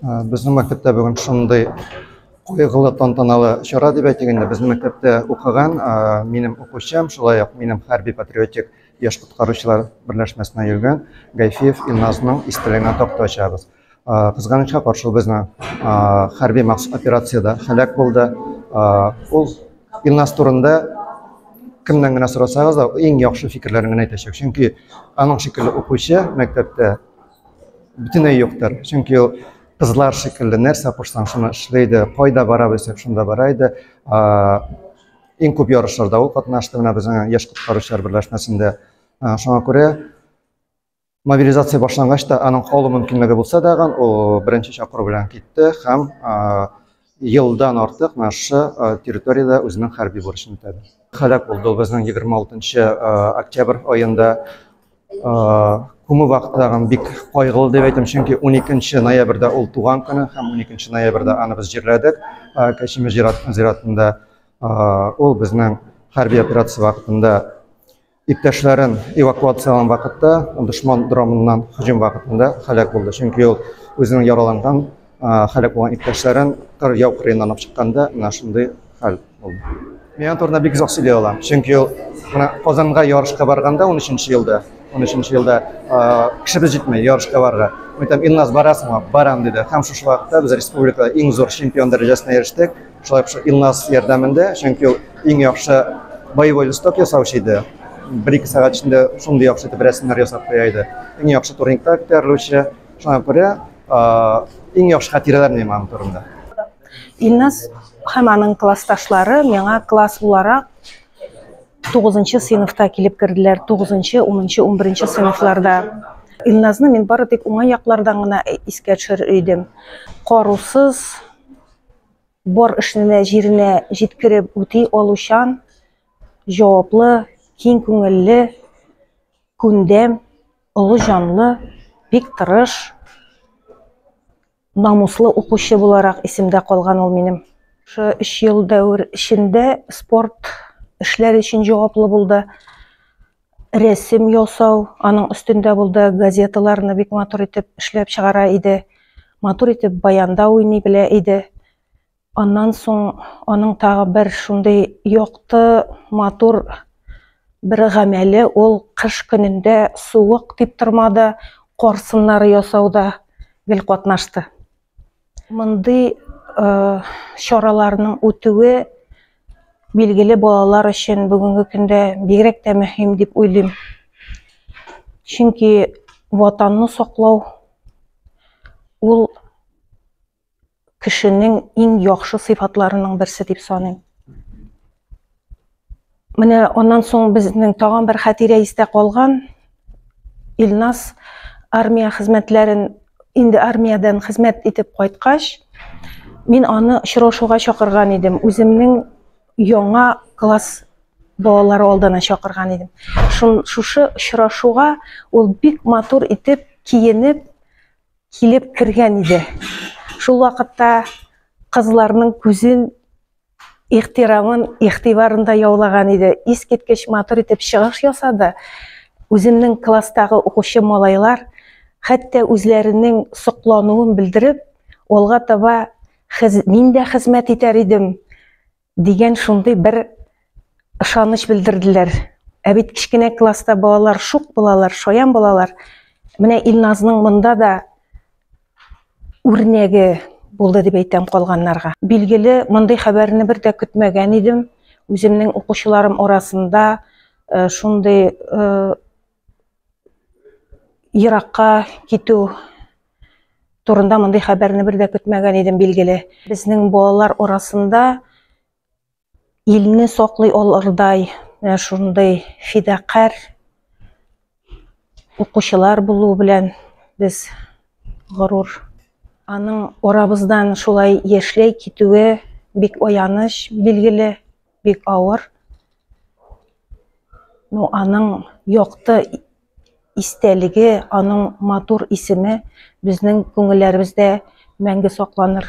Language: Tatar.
Безнең мәктәптә бүген шундый кайгылы тантаналы чара дип әйтик инде. Безнең мәктәптә укыган минем укучым, шулай ук минем хәрби патриотик яшь коткаручылар берләшмәсенә йөргән Гайфиев Илназның истәлегенә такта ачабыз. Кызганычка каршы, ул безнең хәрби махсус операциядә һәлак булды. Ул Илназ турында кемнән генә сорасагыз да, иң яхшы фикерләрен генә әйтәчәк. Чөнки аның шикелле укучы мәктәптә бөтенләй юктыр. Чөнки ул кызлар шикелле нәрсә кушсаң, шуны эшли иде. Кайда бара белсәк, шунда бара иде. Иң күп ярышларда ул катнашты менә безнең яшь коткаручылар берләшмәсендә. Шуңа күрә мобилизация башлангач та аның калу мөмкинлеге булса да, ул беренче чакыру белән китте һәм елдан артык менә шушы территориядә үзенең хәрби бурычын үтәде. Һәлак булды ул безнең 26 октябрь аенда. Күмү вакыты тагын бик кайгылы дип әйтәм, чөнки 12 ноябрьдә ул туган көне һәм 12 ноябрьдә аны без җирләдек Кәчиме зиратында. Ул безнең хәрби операция вакытында иптәшләрен эвакуацияләгән вакытта дошман дроныннан һөҗүм вакытында һәлак булды. Чөнки ул үзенең яраланган, һәлак булган иптәшләрен кыр яу кырыеннан алып чыкканда менә шундый хәл булды. Мин аның турында бик озак сөйли алам. Чөнки ул менә Казанга ярышка барганда 13 елда, 13 елда кешебез җитми ярышка барырга. Мин әйтәм, Илназ, барасыңмы? Барам, диде. Һәм шушы вакытта без республикада иң зур чемпион дәрәҗәсенә ирештек. Шулай ук Илназ ярдәмендә, чөнки ул иң яхшы боевой листок ясаучы иде. Бер-ике сәгать эчендә шундый яхшы итеп рәсемнәр ясап куя иде. Иң яхшы турникта күтәрелүче. Шуңа күрә иң яхшы хатирәләр минем аның турында. Илназ һәм аның классташлары миңа класс буларак 9 сыйныфта килеп керделәр. 9, 10, 11 сыйныфларда. Илназны мин бары тик уңай яклардан гына искә төшерер идем. Карусыз, бар эшне җиренә җиткереп үти алучан, җаваплы, киң күңелле, күндәм, олы җанлы, бик тырыш, намуслы укучы буларак исемдә калган ул минем. Шушы өч ел дәвер эчендә спорт эшләре өчен җаваплы булды. Рәсем ясау аның өстендә булды, газеталарны бик матур итеп эшләп чыгара иде. Матур итеп баянда уйный белә иде. Аннан соң аның тагы бер шундый якты, матур бер гамәле ул кыш көнендә суык дип тормады, кар сыннары ясауда гел катнашты. Мондый чараларның үтүе билгеле балалар өчен бүгенге көндә бигрәк тә мөһим дип уйлыйм. Чөнки ватанны саклау ул кешенең иң яхшы сыйфатларының берсе дип саныйм. Менә аннан соң безнең тагын бер хатирә истә калган. Илназ армия хезмәтләрен инде армиядән хезмәт итеп кайткач, мин аны очрашуга чакырган идем. Үземнең яңа класс балалары алдына чакырган идем. Шун, шушы очрашуга ул бик матур итеп киенеп килеп кергән иде. Шул вакытта кызларның күзен ихтирамын, игътибарын да яулаган иде. Искиткеч матур итеп чыгыш ясады. Үземнең класстагы укучы малайлар хәтта үзләренең соклануын белдереп, алга таба хез, мин дә хезмәт итәр идем дигән шундый бер ышаныч белдерделәр. Ә бит кечкенә класста балалар шук булалар, шаян булалар. Менә Илназның монда да үрнәге булды дип әйтәм калганнарга. Билгеле, мондый хәбәрне бер дә көтмәгән идем. Үземнең укучыларым арасында э, шундый э, еракка китү турында мондый хәбәрне бер дә көтмәгән идем, билгеле. Безнең балалар арасында илне саклый алырдай менә шундый фидакарь укучылар булуы белән без горур. Аның арабыздан шулай яшьләй китүе бик аяныч, билгеле, бик авыр. Ну, аның якты истәлеге, аның матур исеме безнең күңелләребездә мәңге сакланыр.